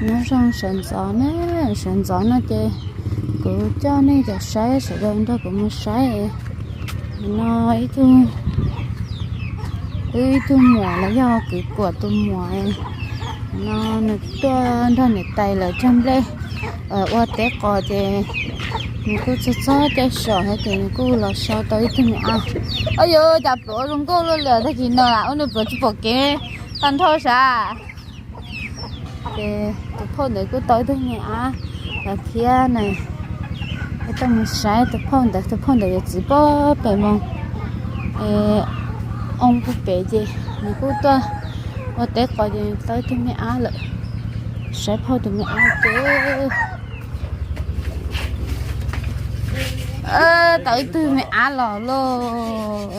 Nyob zoo sawv ntxov na, sawv ntxov no ces kuv coj nej cov saib sawv daws nrog kuv mus saib. No ib tug, wb ib tug muam los yog kwv Kuam tus muam no, nws tuaj nrog niam tais lawv cog nplej ua teb qos ces nws kuj txog txog caij so thiab ces nws kuj los so tau ib tug me ab. Au yog cas pluav zoo nkauj luaj li tag kis no ua nws pluav tsis pom kev tag nrho sav. Ces tus phauj ntawd kuj tau ib tug me ab los thiab na. Peb tuaj mus saib tus phauj ntawd, tus phauj ntawd yuav txiv pob pem moos, oo puag pem ces nws kuj tuaj ua teb qos ces tau ib tug me ab lawm. Saib phauj tus me ab ces tau ib tug me ab los lauj.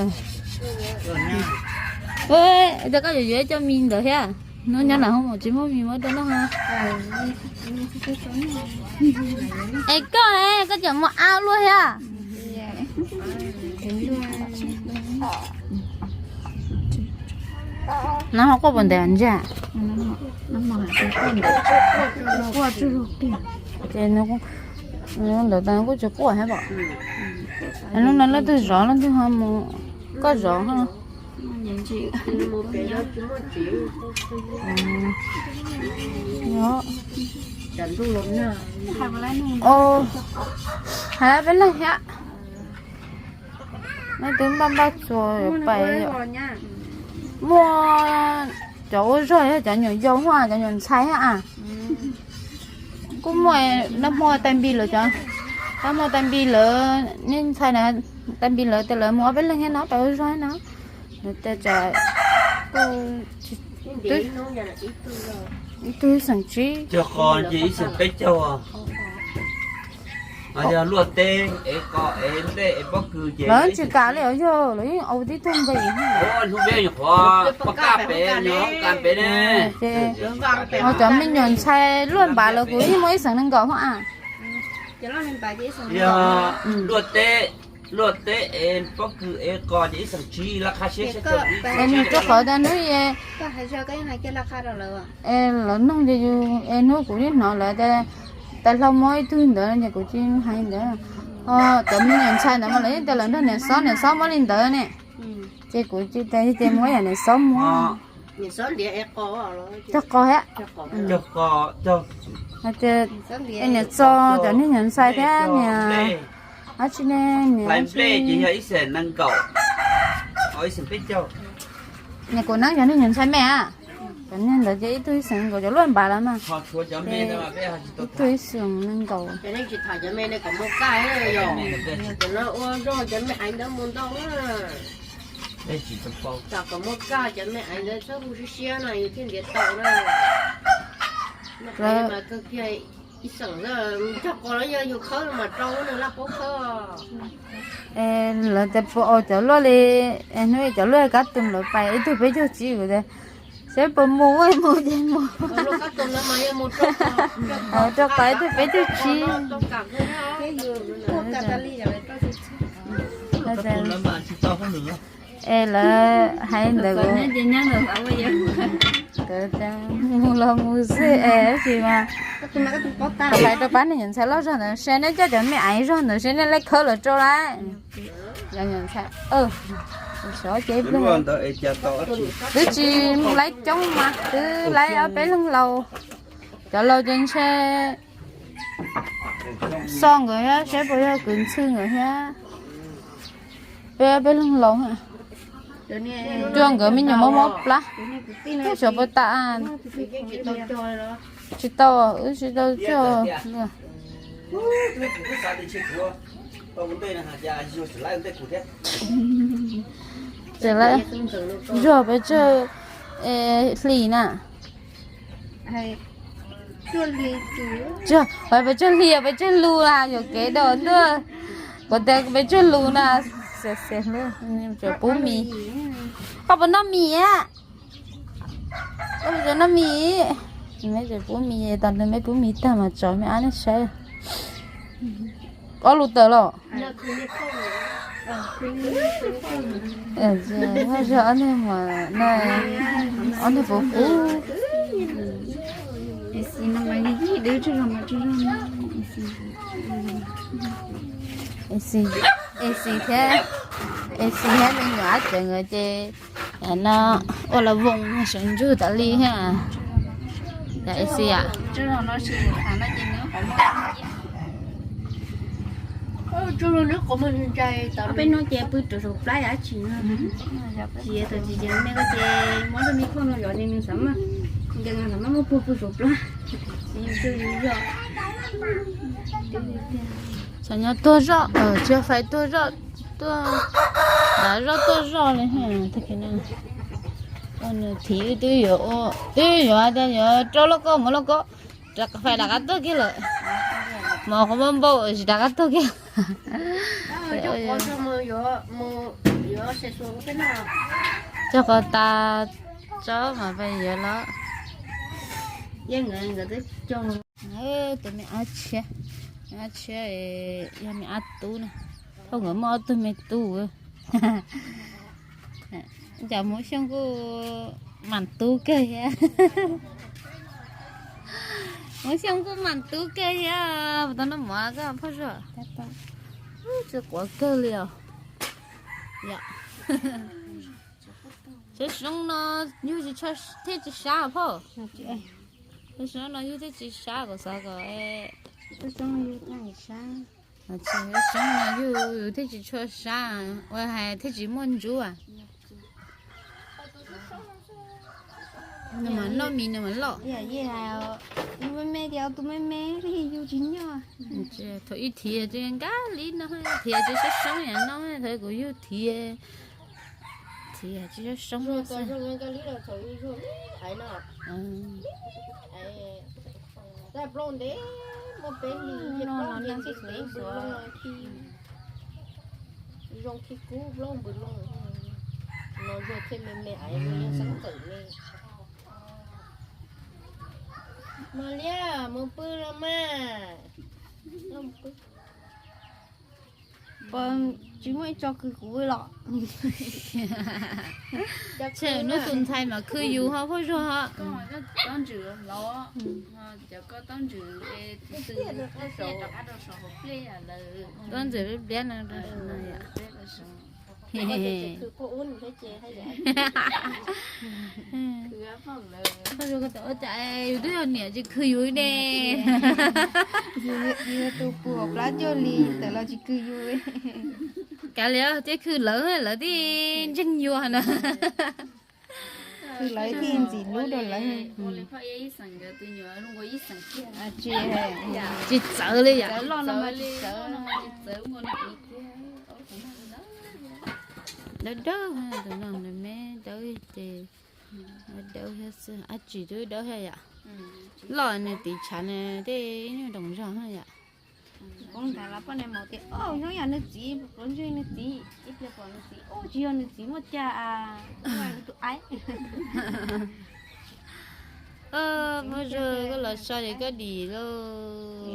Cov koj yuav yuav ib co mis ntawd thiab. Hnub nyob nram hoob mos tsis muaj mis muab rau noj. Es koj, koj cov muaj ab luaj thiab. No ho quaj puas ntev ntsa? Ces ntawd tas kuj tsis quaj thiab pom. Hnub no leej twg zov leej twg ho mus, koj zov ho. Hais peb leeg thiab. Leej twg npaj npaj txuas pais. Muaj cov ua zog thiab cov nyuam yaus thiab cov nyuam ntxhais thiab a. Kuj muaj, nag hmo tais npis lawv cov, nag hmo tais npis lawv niag ntxhais na, tais npis lawv tias lawv mus ob peb leeg thiab no pais ua zog thiab no. Lawv tias tsam kuj ib tug ib xeem tsib. Cog qos ces ib xeem peb caug. Yog luaj teb, ev qos, ev nplej, ev pob kws ces lawv tsis kam li os, yog lawv yeej au tib tug nqi. Hnub peb nyuam qhuav pov kaj pem, nyuam qhuav kaj pem ne. Ces cov me nyuam ntxhais luaj npav lawv kuv yeej muaj ib xeem nees nkaum hos a. Yog luaj teb, luaj teb es pob kws es qos ces ib xeem tsib, laj qha siab siab. Es nws rau qhov tias hnub es lawv noog ces yus es hnub kuv yeej hnov lawv tias tais hlau muab ib tug ntawd ces kuv tsis hais ntawd. Cov me nyuam ntxhais ntawd mas lawv yeej tias lawv nrog niam xob, niam xob muab li ntawd ne. Ces kuv tsis tias ces muab yam niam xob muab. Cog qos thiab. Hais tias es niam txo cov niag nyuam ntxhais thiab niam dab tsi ne, niam kuv neeb cov niag nyuam ntxhais me a. Cov niag ntawd ces ib tug ib xeem nees nkaum, cov luaj npav lawm mas. Ib tug ib xeem nees nkaum. Es lawv tias puas ua cov luaj li, hnub cov luaj kab tus lawv pais ib tug peb caug tsib, kuv tias seb puas mus, mus ces mus. Rau qhov ib tug peb caug tsib. Es lawv hais ntawd, mus los mus xwb es tab sis mas hais rau pab niag nyuam ntxhais loj zog ntawd seb neb coj cov me aiv zog ntawd seb neb laib khawb lawv rau lawm. Twb tsis laib coob mas twb laib ob peb leeg laus. Cov laus ces ntshe xo nkawd thiab seb puas yog kwv ntxhw nkawd thiab. Peb ob peb leeg laus, cua nkawd me nyuam mob mob plab. Twb xyov puas tas. Tsis tau, wb tsis tau cog. Tseem laib zog pes tsawg hli na. Pes tsawg hli, pes tsawg lus na, yuam kev dau ntuj. Kuv tias pes tsawg lus na. Xiam xiam, pub mis. Koj puas noj mis? Koj puas noj mis? Meb tseem pub mis, tos nws meb pub mis tag mas tso me ab nej saib. Ob lus tawm los? Ob niag mas, ob niag puv puv. Esi no mas yog ib dub tsuj zog mas tsuj zog no. Esi, Esi thiab, Esi thiab me nyuam ab tsev nkawd ces no ua los voos sawv ntsug tas li thiab. Esi a. Peb hnub ces pw rau saum plab yam tsi no. Tsis tau tsis ces me ko ces muab rau me phauj no zov ces nws xav mas, nws xav mas muab pw pw saum plab. Xav nyob tuag zoj, tsis fais tuag zoj, tuag, dav zoj tuag zoj li. Thiv twb yuav, twb yuav hais tias yuav rau lauj kaub mus lauj kaub, rov fais rov qab tuag kiag lawm. Mov qhuav npau npau tsis rov qab tuag kiag. Cog qhov tas tsob mas peb yuav los. Tus me ab tshiab, me ab tshiab yog me ab tub na. Phauj nkawd muaj ob tug me tub. Cas Hmoob Xyooj kuj mam tub kawg thiab. Hmoob Xyooj kuj mam tub kawg thiab. Puas tau noj mov koj Phauj Zuag? Txiv quav kawg li os. Sab soob no yug tsis tshua, thiaj tsis sab Phauj. Sab soob no yug thiaj tsis sab kom xav kom. Sab soob no yug thiaj tsis tshua sab, ua hais thiaj tsis muaj ntsuab. Nws mas noj mis nws mas loj. Yog me me tias tus me me li yus tsis nyob. Thaum ib thiv ces nkag li no, thiv tsis sab soob yam no, thaum kuv yug thiv, thiv tsis sab soob xwb. Tab plaub ntev muaj peb hlis, plaub ntev ntev npws loo khi, zoo khi kub plaub npws loo. No zuag thiaj me me aiv, yog xeeb txawm me. Mas liab mus pw los mas. Tsis muaj ib tso khwv kuv los. Tshem hnub tus ntxhais mas khwv yus ho Phauj Zuag ho. Tob ntxwm pliab pliab no. Ua cas yus twb yog niam tsis khwv yus ne. Yus tus pus hauv plab cuag li tawm los tsis khwv yus. Kav liam, thiaj khwv lawv, lawv thiaj ntseeg yus na. Khwv lawv thiaj ntxim hlub rau lawv. Tsis, tsis txawv li yam. Dawb dawb, tus no nws me dawb ces dawb thiab xwb, ab tsis twb dawb thiab yam. Loj nws tiv tshav nws tej ib nyuag nroos zog yam. Poob nthav los poj niam maum tias, o, hnub yog nws txiv, pluav ntsej nws txiv, ib pliag pom nws txiv, o, tsis yog nws txiv muaj caj, tus aib. Muaj zog koj los so ces koj dim lauj.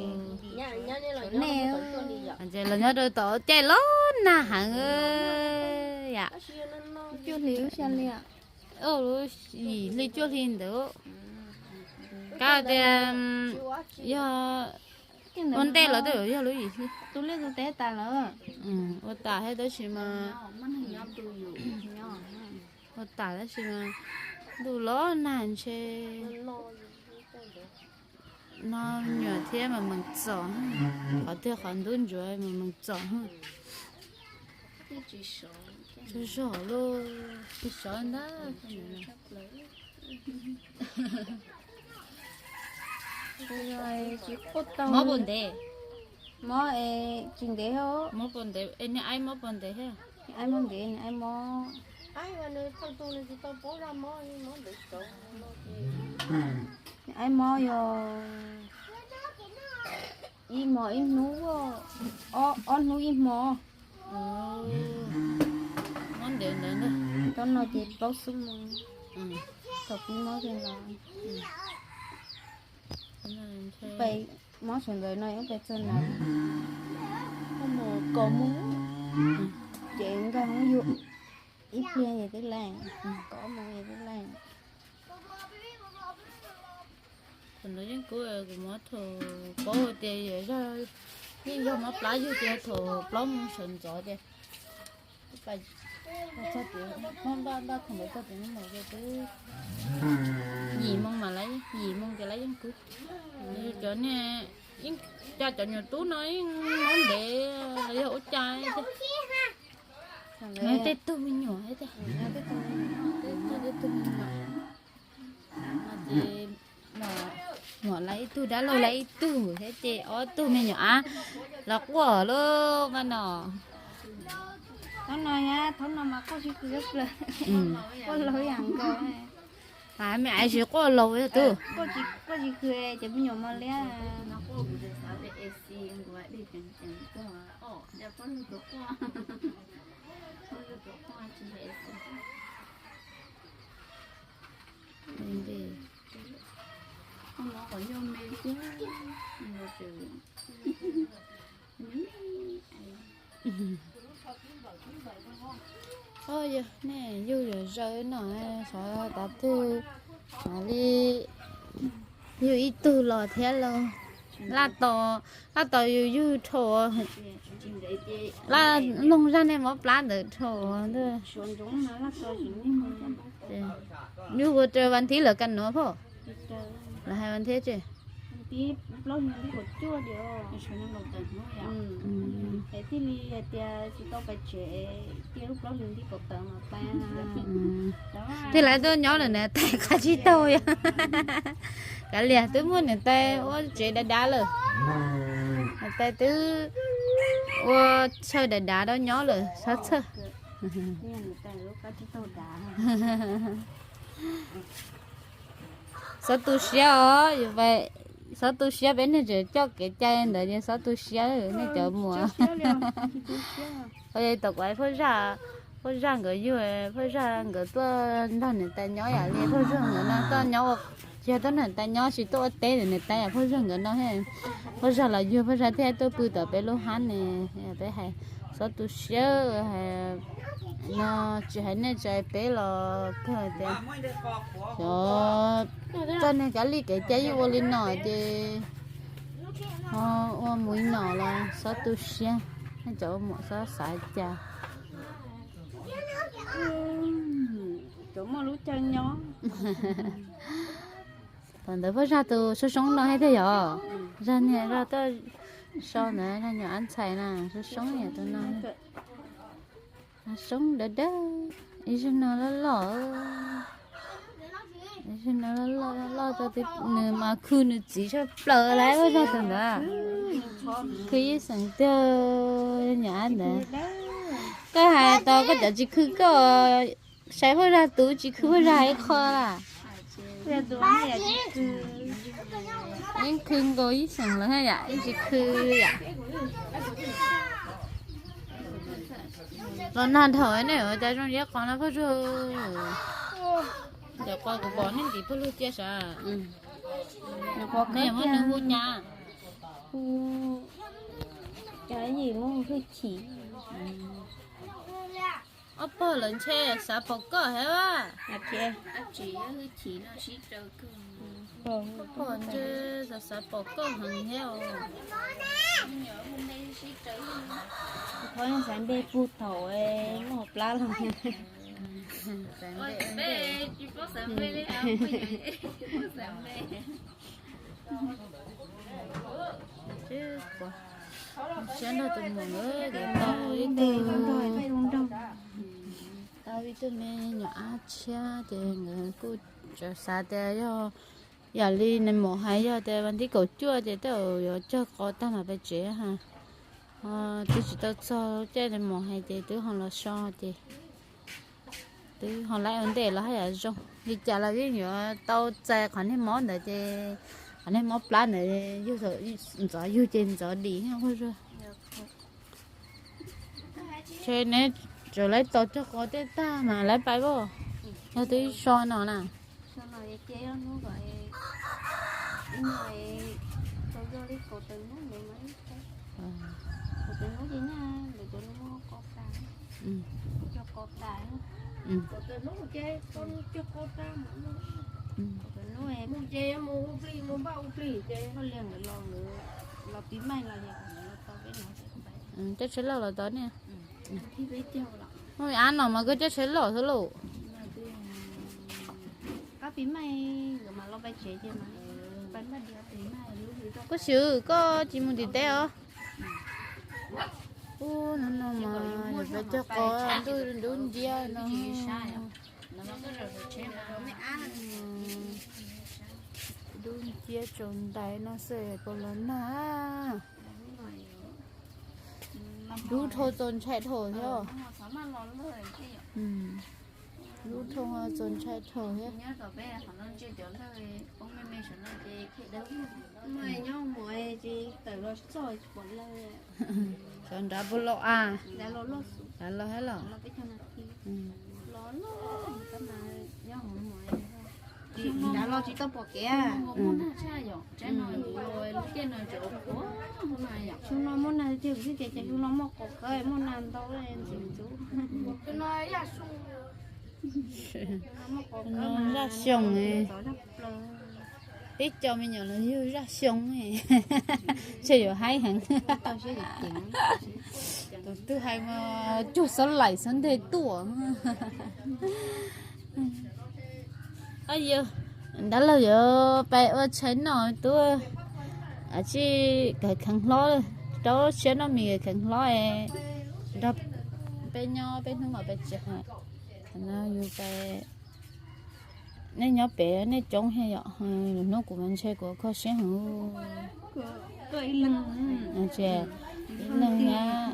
Ces los nyob rau tom caij los nag heev yam. Cuaj hli lub xya hli, yim hli cuaj hli ntawd. Kab tias yog ua ntej los twb yog lub yim hli. Tus liaj tus teb tas lawm. Ua tas thiab tab sis mas, ua tas tab sis mas ntuj los nag ntshe. No nyuam thiab mas meem txom, qhov twg qhov ntub ntsuav mas meem txom. Tsaug zog lauj, tsis sov ntag. Mob puas ntev? Mob es tsis ntev. Mob puas ntev es niag aib mob puas ntev thiab? Niag aib mob ntev, niag aib mob. Niag aib mob yog ib hmo ib hnub, ob hnub ib hmo. Mob ntev ntawd ntag. Tau no ces plaub xuab moos. Thaum pib mob ces no, peb mob sawv ntxov no peb txog na, kaum moos, ces nkag hoob yug ib pliag ces twb laij, kaum ob moos ces twb laij. Thaum ntawd yeej kub, kuv muab thaum paub tias yog, yeej yog mob plab yug tias thaum plaub moo sawv ntxov tias, npaj npaj thaum ntawd txog tias hnub no twb yim moo mas lawv, yim moo ces lawv yeej kub. Cov niag, cas cov nyuam tub no yeej mob ntev los yog ua cas. Tej tug me nyuam, tej tug me nyuam, muam lawv ib tug, dab laug lawv ib tug thiab ces ob tug me nyuam av los quaj lub qab no. Thaum no, thaum no mas quaj tsis khw, quaj laug yam nkaus. Mas me aiv tsis quaj laug yog tug. Quaj tsis khw ces me nyuam mos liab. Yog nej yug zom zaws no, xyov tav twg mam li yug ib tug los thiab lauj. Laj tos, laj tos yus yug dhau, laj mloog zaj nej mob plab ntawd dhau. Yug ua raws vas thib lawv kam nuav phauj, lawv hais vas thib tsi. Twb lawv tuaj nyob lawm niam tais qab tsib taug yog. Kav liam, twb muaj niam tais ua tsev dav dav lawm. Niam tais twb ua chaw dav dav rau nyob lawm, xob txhawj. Xob tu siab os, xob tu siab, peb niag tseem coj kev cai ntawd ces xob tu siab nej cov muam. Tom kuv phauj zaj, phauj zaj nkawd yug, phauj zaj nkawd tuaj nrog niam tais nyob yam li phauj zag nkawd no tuaj nyob ua, tsis yog tuaj nrog niam tais nyob, tsis tuaj ua teb, niam tais yam phauj zag nkawd no, phauj zag los yug phauj zag thiaj tuaj pw tom peb lub hab ne. Peb hais xob tu siab, hais no tsis hais nej tsis hais peb los kawg tias xyov txoj niag kav li kev cai yeej ua li no ces ho ua mus li no los xob tu siab, nej cov ua muam xob xav cas. Cov muaj lub caij nyob. Thaum ntawd phauj zag tus soob soob no thiab tiag yog? Zag niag zag tuaj so ntawd, zag nyuam ab ntxhais na, soob soob yam tus no. Soob dawb dawb, ib zag no loj loj, ib zag no loj loj, nws mas khw nws txiv tshaj plaws lawm, phauj zag tus ntawd. Khw ib xeem tiag, nyuam ab ntawd. Koj hais tias koj cov tsis khw, koj saib phauj zag tus tsis khw, phauj zag ib qho lawm. Yeej khw nkaus ib xeem lawm yam, yeej tsis khw yam. Los nag dhau ne, ua cas zoo li qos no phauj zag. Cov qos kuv pom nej ntim pawg lug cia sav. Nej muab nws hu cas? Cas yim muab hwj chim. Ob pawg lawv ntshe xav pom koj thiab. Ob pawg ntshe xav xav pom koj heev thiab os. Thov xav npe pug thaum muaj plab los. Siab nrog tus muam nkawd tau ib tug, tau ib tug me nyuam ab tshiab ces nkawd kuj tseem xav tias yog yam li nais maum hais, yog tias vas thib kaum cuaj ces tej zaum yuav cog qos tag mam pais tsev. Twb tsis tau txog caij nais maum hais ces twb ho los so ces twb ho laib ua ntej los haj yam zoo. Li cas los yeej yuav tau txais qhov niag mob ntawd ces qhov niag mob plab ntawd yug, ntxov yug ces ntxov dim thiab. Ntshe neb tseem laib tos cog qos tej tag mas laib pais as. Yog twb so no na. Hnub mus ces mus ua plig, mus npaj ua plig ces hauj lwm nkawd los, nkawd los pib maij los ces nkawd los tau peb no ces pais. Coj tsheb loj los tau ne. Muaj me ab no mas koj coj tsheb loj xwb lauj. Koj pib maij nkawd mas los pais tsev ces mas pais npaj diav pib maij. Koj Xyov, koj tsis mus tim teb os? Ub, no no mas yog peb cog qos ntuj dub nciab no. Dub nciab tsaus ntais no xwb puas los nag. Dub dhau txaus ntshai dhau thiab. Dub dhau txaus ntshai dhau thiab. Nyob mus tsis tawm los txog tsis pom lawm. Xyov nrad puas los a. Nrad los thiab los? Nrad los tsis tau pom kev. Xyoo no muaj nag tiag tiag, xyoo no muaj qos kawg, muaj nag ntau ntxim ntxub. Zaj xyoo, peb cov me nyuam los yug zaj xyoo, ntshe yuav haib heev. Tus twg hais mas cuag xob laim xob nteg tuaj. Dab laug yuav pais ua tshais noj, tuaj tsij khaws kheev hlob, rau siab noj mis khaws kheev hlob, nrog peb nyob peb hnub mam pais tsev. Thaum no yus pais, nej nyob pem nej coob thiab yom, lwm hnub kuv mas ntshe kuv kho siab heev. Ib leeg nyab,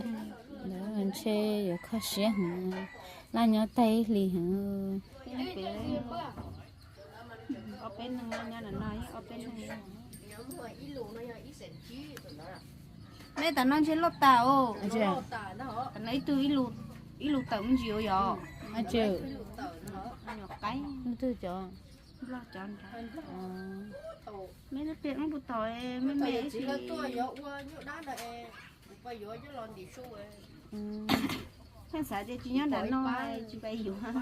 ntshe yuav kho siab heev, laj nyob tag ib hlis heev. Nej tam no ntshe loj tas os. Tam no ib tug ib lus tawm me ntsis ua yog. Nyuam qaib. Nplog cov nrad. Me pliag wb puag thaum me me ib sim. Pheej xav tias tsis nyob nram no tsis pais yuav.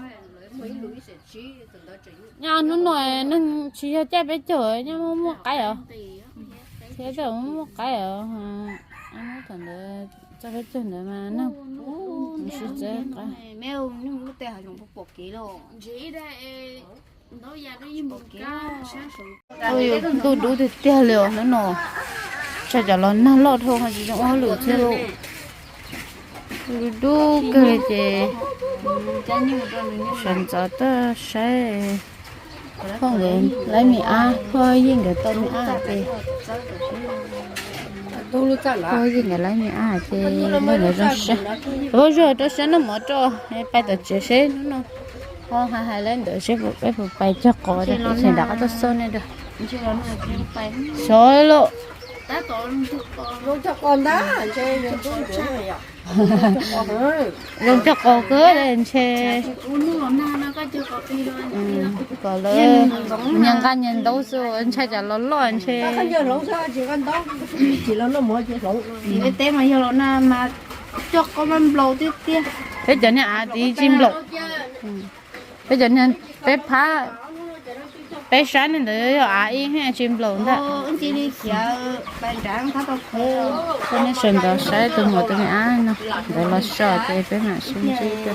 Nyob hnub no neeg tsis yog caij peb caug, nyob muaj muaj qaib os. Thiab tau muaj muaj qaib os. Thaum ntawd txog peb caug ntawd mas neeg sib txawv qaib. Ntuj dub tiag tiag li os hnub no. Tshaj cov los nag loj dhau tsis zoo ua hauj lwm thiab lauj. Dub dub kawg li ces sawv ntxov tuaj saib phauj nkawd laib me ab, phauj Yeej nkawd tau me ab ces, phauj Yeej nkawd laib me ab ces nkawd zoo siab. Vaub Zog rau siab noj mov rau, pais tom tsev seb hnub no ho hais hais lawv ntawd seb peb puas pais cog qos, ib tsam nram qab tuaj xauj nej dua. Sov lauj. Zoo cog qos kawg ntshe. Kom lawv nyias nqa nyias ntaub xwb, ntshai tsam los loj ntshe. Teb mas yog los nag mas cog qos mas nplaum tiag tiag. Peb cov niag av tid tsis nplaum. Peb cov niag, peb phab, peb sab niag ntawd yog av ib tsis nplaum ntag. Peb nej sawv ntxov saib tus muam tus me ab no, nkawd los so ces peb mam sib ntsib dua.